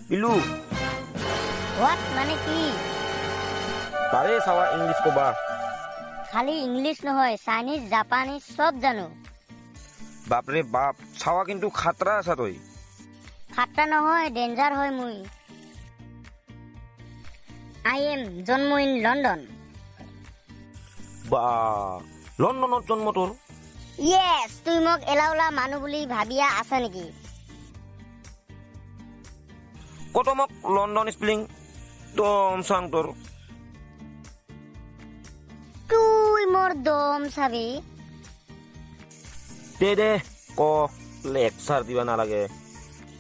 Bilu. What মানে কি? পাৰে চাৱা ইংলিছ কবা। খালি ইংলিছ নহয়, চাইনিজ, জাপানিজ চব জানো। বাপৰে বাপ, চাৱা কিন্তু খাতৰা আছা তই। খাতৰা নহয়, ডেঞ্জাৰ হয় মুই। I am জন্ম ইন লণ্ডন। বা, লণ্ডনত জন্ম তোৰ? য়েছ। তুই মোক এলাওলা মানুহ বুলি ভাবিয়া আছা নেকি? কত মোক লণ্ডন স্পেলিং, দম চাং তোৰ। তুই মোৰ দম চাবি? দে দে ক, লেকচাৰ দিবা নালাগে।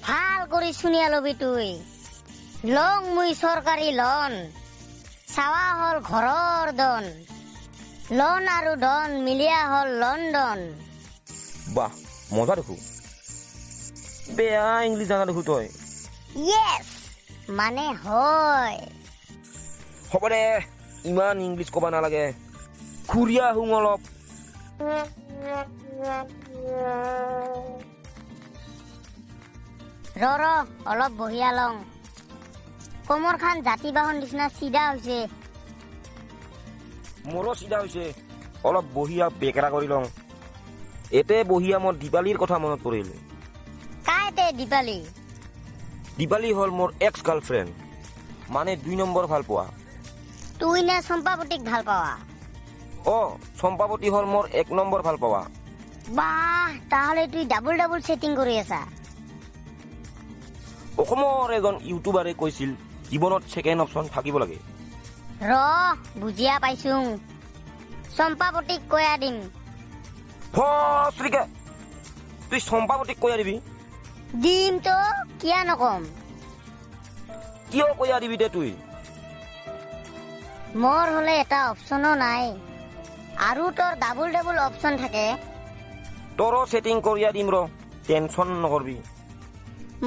ভাল কৰি শুনিয়া লবি তুই। লং মুই চৰকাৰী লন, চাৱা হ'ল ঘৰৰ দন। লন আৰু ডন মিলিয়া হ'ল লণ্ডন। বাহ, মজা দেখো, বেয়া ইংলিছ জানা দেখো তই। য়েছ মানে হয়। হ'ব দে, ইমান ইংলিছ ক'ব নালাগে, ঘূৰি আহোঁ অলপ। ৰ ৰ, অলপ বহিয়া লং। কোমৰ খান জাতি বাহন নিচিনা চিধা হৈছে। মোৰো চিধা হৈছে, অলপ বহিয়া বেকেৰা কৰি লওঁ। এতে বহিয়া মোৰ দীপালীৰ কথা মনত পৰিল। কাইতে দীপালী? দীপালী হ'ল মোৰ এক্স গাৰ্লফ্ৰেণ্ড, মানে 2 নম্বৰ ভাল পোৱা। তুই নে চম্পাৱতীক ভাল পাৱা? অ, চম্পাৱতী হ'ল মোৰ 1 নম্বৰ ভাল পোৱা। বাহ, তাহলে তুই ডাবল ডাবল ছেটিং কৰি আছা। অসমৰ এজন ইউটিউবাৰে কৈছিল, জীৱনত ছেকেণ্ড অপশ্যন থাকিব লাগে। ৰ, বুজিয়া পাইছো। চম্পাৱতীক কৈয়া দিম। ফশ্ৰীকে, তুই চম্পাৱতীক কৈয়া দিবি? দিম তো, কিয় নকম? কিয় কৈয়া দিবি দে তুই? মোৰ হলে এটা অপশ্যনো নাই, আৰু তোৰ ডাবল ডাবল অপশ্যন থাকে। তোৰো ছেটিং কৰিয়া দিম ৰ, টেনশ্যন নকৰবি।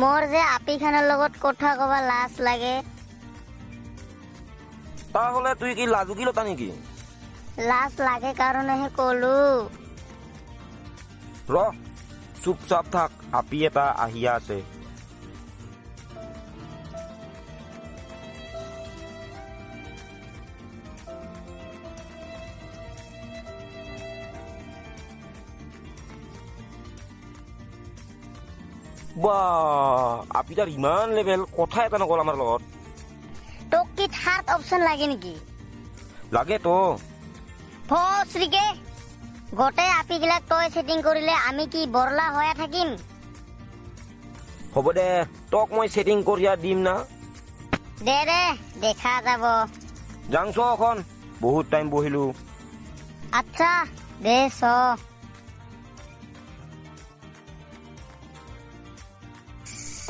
মোৰ যে আপিখানৰ লগত কথা কবা লাজ লাগে। তাহলে তুই কি লাজুকী লতা নেকি? লাজ লাগে কাৰণেহে কলো। ৰ, চুপচাপ থাক, আপি এটা আহিয়া আছে। বা, আপিটাৰ ইমান লেভেল, কথা এটা নকল আমাৰ লগত। তোক কি থাৰ্ড অপশ্যন লাগে নেকি? লাগে তো। ফশ্ৰীকে, গোটেই আপিগিলাক তই ছেটিং কৰিলে আমি কি বৰলা হৈয়ে থাকিম? হ'ব দে, তোক মই ছেটিং কৰিয়া দিম না। দে দে, দেখা যাব। যাংছ এখন, বহুত টাইম বহিলো। আচ্ছা দে চ।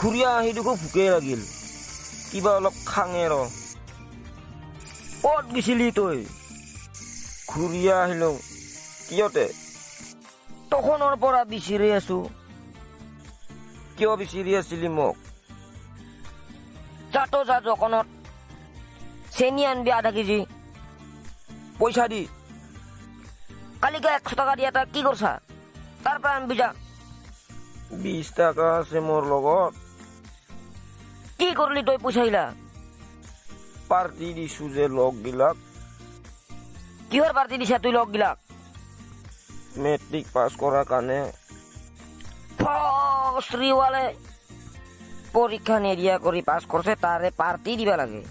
খুৰীয়া আহি দেখো ভোকে লাগিল, কিবা অলপ খাঙে ৰ। ক'ত গৈছিলি তই? খুৰীয়া আহিলো। কিয়তে? তখনৰ পৰা বিচাৰি আছো। কিয় বিচাৰি আছিলি মোক? যা তো যা, দোকানত চেনি আনবি আধা কেজি। পইচা দি। কালিকে 100 টকা দিয়া তই কি কৰছা? তাৰ পৰা আনবি যা। 20 টকা আছে মোৰ লগত। কি কৰিলি তই পইচাগিলা? পাৰ্টি দিছো যে লগবিলাক। কিহৰ পাৰ্টি দিছা তুই লগবিলাক? মেট্ৰিক পাছ কৰাৰ কাৰণে। ফশ্ৰীৱালে পৰীক্ষা নিদিয়া কৰি পাছ কৰিছে, তাৰে পাৰ্টি দিবা লাগে।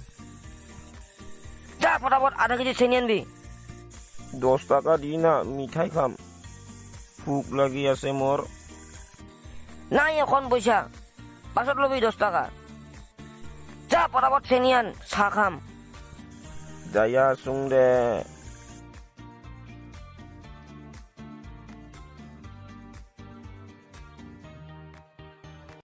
যা ফটাফট আধা কেজি চেনি আনবি। 10 টকা দি না, মিঠাই খাম, ভোক লাগি আছে মোৰ। নাই এখন পইচা, পাছত ল'বি 10 টকা। যা ফটাফট চেনি আন, চাহ খাম। যাইয়া আছোং দে।